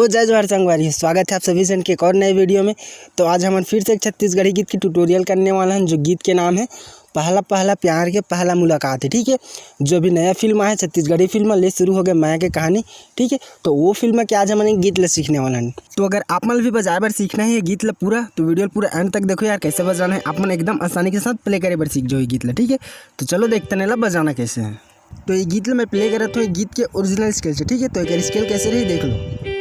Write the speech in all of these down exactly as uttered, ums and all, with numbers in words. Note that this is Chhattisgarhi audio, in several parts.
तो जय जोहार संगवारी, स्वागत है आप सभी जन के एक और नए वीडियो में। तो आज हमन फिर से एक छत्तीसगढ़ी गीत की ट्यूटोरियल करने वाला हैं, जो गीत के नाम है पहला पहला प्यार के पहला मुलाकात है, ठीक है। जो अभी नया फिल्म आया है, छत्तीसगढ़ी फिल्म ले शुरू हो गए माया के कहानी, ठीक है। तो वो फिल्म के आज हमन एक गीत ला सीखने वाला हैं। तो अगर आप मन भी बजाए बर सीखना है ये गीत ला पूरा, तो वीडियो पूरा एंड तक देखो यार, कैसे बजाना है। आप मन एकदम आसानी के साथ प्ले करे बर सीख जाओ ये गीत ला, ठीक है। तो चलो देखते हैं ला बजाना कैसे है। तो ये गीत ला मैं प्ले करत हूँ, ये गीत के ओरिजिनल स्केल से, ठीक है। तो एक स्केल कैसे रही देख लो।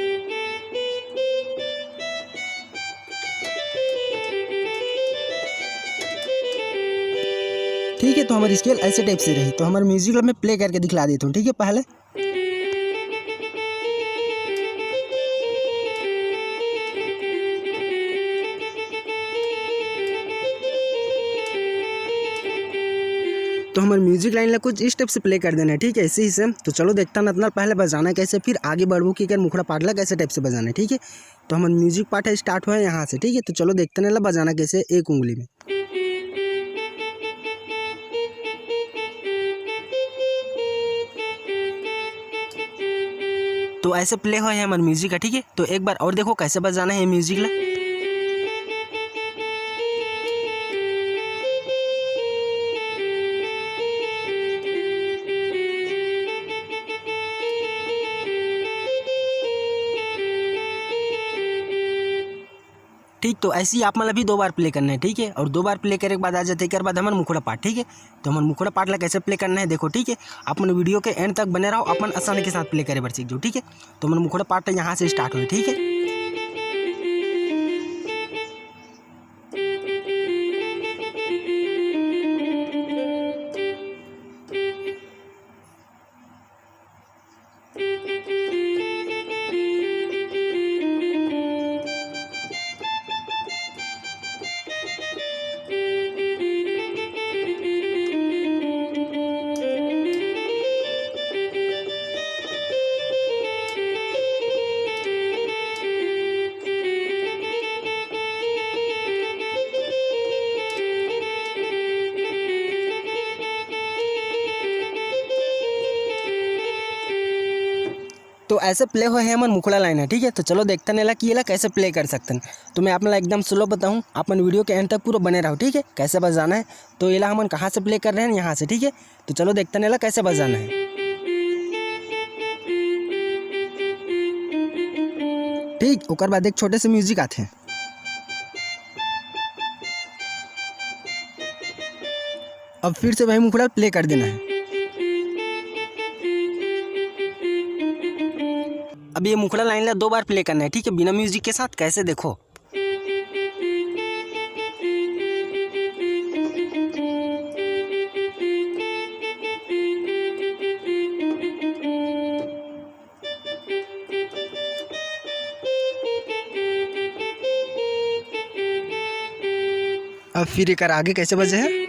ठीक है, तो हमारी स्केल ऐसे टाइप से रही। तो हमारे म्यूजिक ला मैं प्ले करके दिखला देता हूँ, ठीक है। पहले तो हमारे म्यूजिक लाइन ला कुछ इस टाइप से प्ले कर देना है, ठीक है, ऐसे ही सेम। तो चलो देखता ना, इतना पहले बजाना कैसे, फिर आगे बढ़बो कि एकर मुखड़ा पार्ट ला कैसे टाइप से बजाना है, ठीक है। तो हमारे म्यूजिक पार्ट है, स्टार्ट हुआ है यहाँ से, ठीक है। तो चलो देखते ना ला बजाना कैसे एक उंगली में। तो ऐसे प्ले हुआ है हमारे म्यूजिक का, ठीक है। तो एक बार और देखो कैसे बजाना है म्यूजिक ला। ठीक, तो ऐसे ही आप मन ला भी दो बार प्ले करना है, ठीक है। और दो बार प्ले करे के बाद आ जाते, एकर बाद हमर मुखड़ा पार्ट, ठीक है। तो हमर मुखड़ा पार्ट ला कैसे प्ले करना है देखो, ठीक है। आप मन वीडियो के एंड तक बने रहो, अपन आसानी के साथ प्ले करे बर सीख जाओ, ठीक है। तो हमर मुखड़ा पार्ट यहाँ से स्टार्ट हुई, ठीक है। तो ऐसे प्ले होए हे हमर मुखड़ा लाइन है, ठीक है। तो चलो देखते हैं एला कि एला कैसे प्ले कर सकते हैं। तो मैं आप ला एकदम स्लो बताऊँ, अपन वीडियो के एंड तक पूरा बने रहो, ठीक है, कैसे बजाना है। तो एला हमन कहाँ से प्ले कर रहे हैं, यहाँ से, ठीक है। तो चलो देखते हैं एला कैसे बजाना है। ठीक, ओकर बाद एक छोटे से म्यूजिक आते हैं। अब फिर से वही मुखड़ा प्ले कर देना है। अब ये मुखड़ा लाइन ला दो बार प्ले करना है, ठीक है, बिना म्यूजिक के साथ। कैसे देखो, अब फिर एकर आगे कैसे बजे है।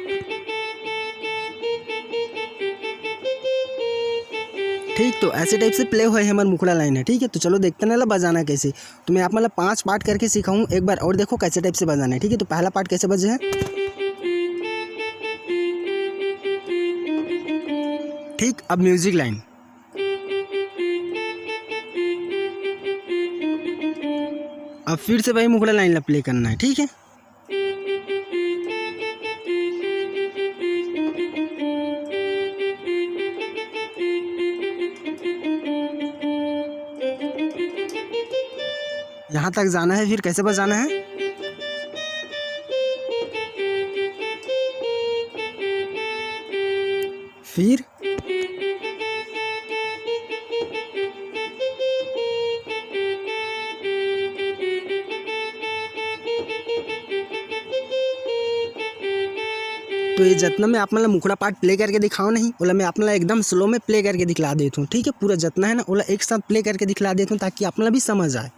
ठीक, तो ऐसे टाइप से प्ले हुए है हमर मुखड़ा लाइन है, ठीक है। तो चलो देखते हैं ना बजाना कैसे। तो मैं आप मतलब पांच पार्ट करके सिखाऊँ, एक बार और देखो कैसे टाइप से बजाना है, ठीक है। तो पहला पार्ट कैसे बजे है। ठीक, अब म्यूजिक लाइन, अब फिर से वही मुखड़ा लाइन ला प्ले करना है, ठीक है। यहाँ तक जाना है, फिर कैसे बजाना है, फिर तो ये जतना मैं आप मन ला मुखड़ा पार्ट प्ले करके दिखाओ नहीं, ओला मैं आप मन ला एकदम स्लो में प्ले करके दिखला देता हूँ, ठीक है। पूरा जतना है ना, ओला एक साथ प्ले करके दिखला देता हूँ, ताकि आप मन ला भी समझ आए।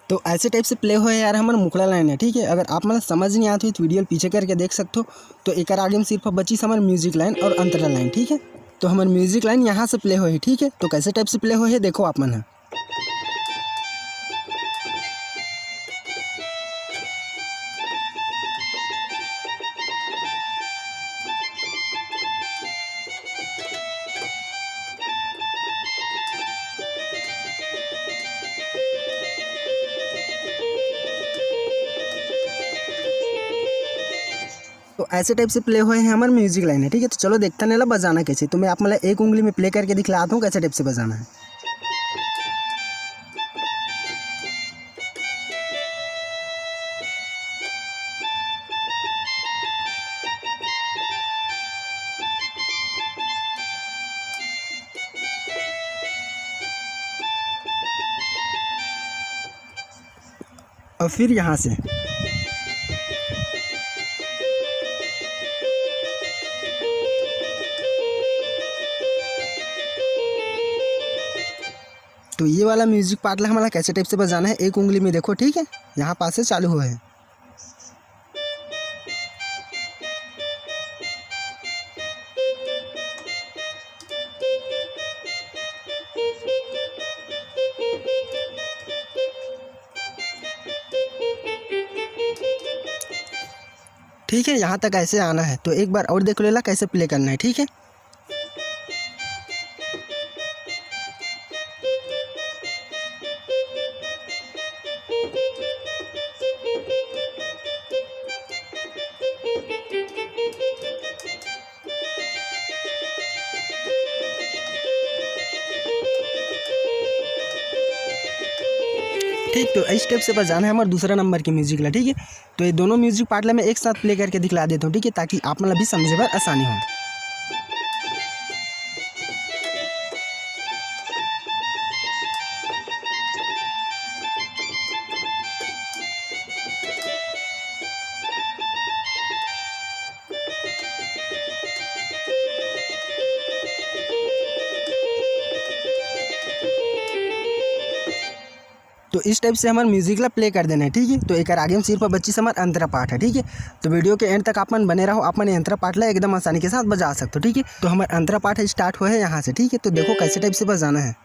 तो ऐसे टाइप से प्ले होए यार हमर मुखड़ा लाइन है, ठीक है। अगर आप मन ला समझ नहीं आत हो तो वीडियो पीछे करके देख सकते हो। तो एकर आगे में सिर्फ बचिस हमर म्यूजिक लाइन और अंतरा लाइन, ठीक है। तो हमर म्यूजिक लाइन यहाँ से प्ले होए, ठीक है। तो कैसे टाइप से प्ले होए देखो आप मन ह। तो ऐसे टाइप से प्ले होए हे हमर म्यूजिक लाइन ह, ठीक है। तो चलो देखथन एला बजाना कैसे। तो मैं आप मन ला एक उंगली में प्ले करके दिखलात हूँ कैसे टाइप से बजाना है। और फिर यहाँ से तो ये वाला म्यूजिक पार्ट ला हमला कैसे टाइप से बजाना है, एक उंगली में देखो, ठीक है, यहाँ पास से चालू हुआ है। ठीक है, यहाँ तक ऐसे आना है। तो एक बार और देख लेला कैसे प्ले करना है, ठीक है। ठीक, तो इस टाइप से बजाना है हमारे दूसरा नंबर के म्यूजिक ला, ठीक है। तो ये दोनों म्यूजिक पार्ट ला मैं एक साथ प्ले करके दिखला देता हूँ, ठीक है, ताकि आप मतलब भी समझे बर आसानी हो। तो इस टाइप से हमारे म्यूजिक ला प्ले कर देना है, ठीक है। तो एक आगे में सिर्फ बच्ची से हमारे अंतरा पाठ है, ठीक है। तो वीडियो के एंड तक आप मन बने रहो, आप मन अंतरा पाठ ला एकदम आसानी के साथ बजा सकते हो, ठीक है। तो हमारे अंतरा पाठ स्टार्ट हुआ है यहाँ से, ठीक है। तो देखो कैसे टाइप से बजाना है।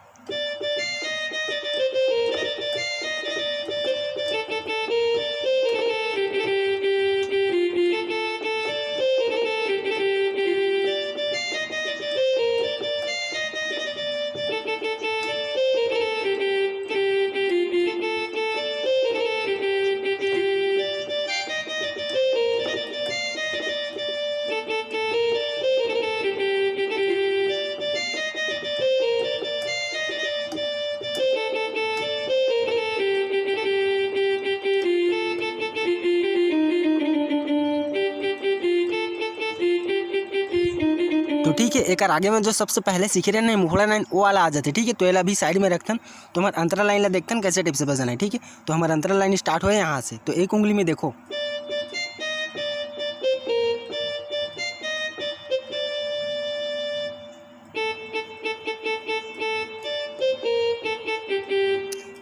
तो ठीक है, एक आगे में जो सबसे पहले सीखे रहे ना मुखड़ा लाइन, वो वाला आ जाते, ठीक है। तो एला अभी साइड में रखथन, तो हमारे अंतरा लाइन ला देखथन कैसे टाइप से बजाना है, ठीक है। तो हमारे अंतरा लाइन स्टार्ट हुआ है यहाँ से, तो एक उंगली में देखो।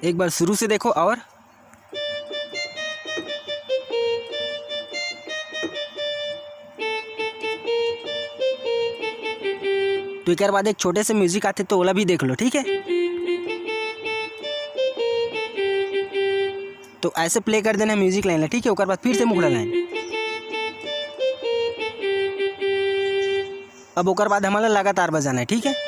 एक बार शुरू से देखो और तो एक बाद एक छोटे से म्यूजिक आते, तो ओला भी देख लो, ठीक है। तो ऐसे प्ले कर देना म्यूजिक लाइन ला, ठीक है। ओकर बाद फिर से मुखड़ा लाइन। अब ओकर बाद हमला लगातार बजाना है, ठीक है।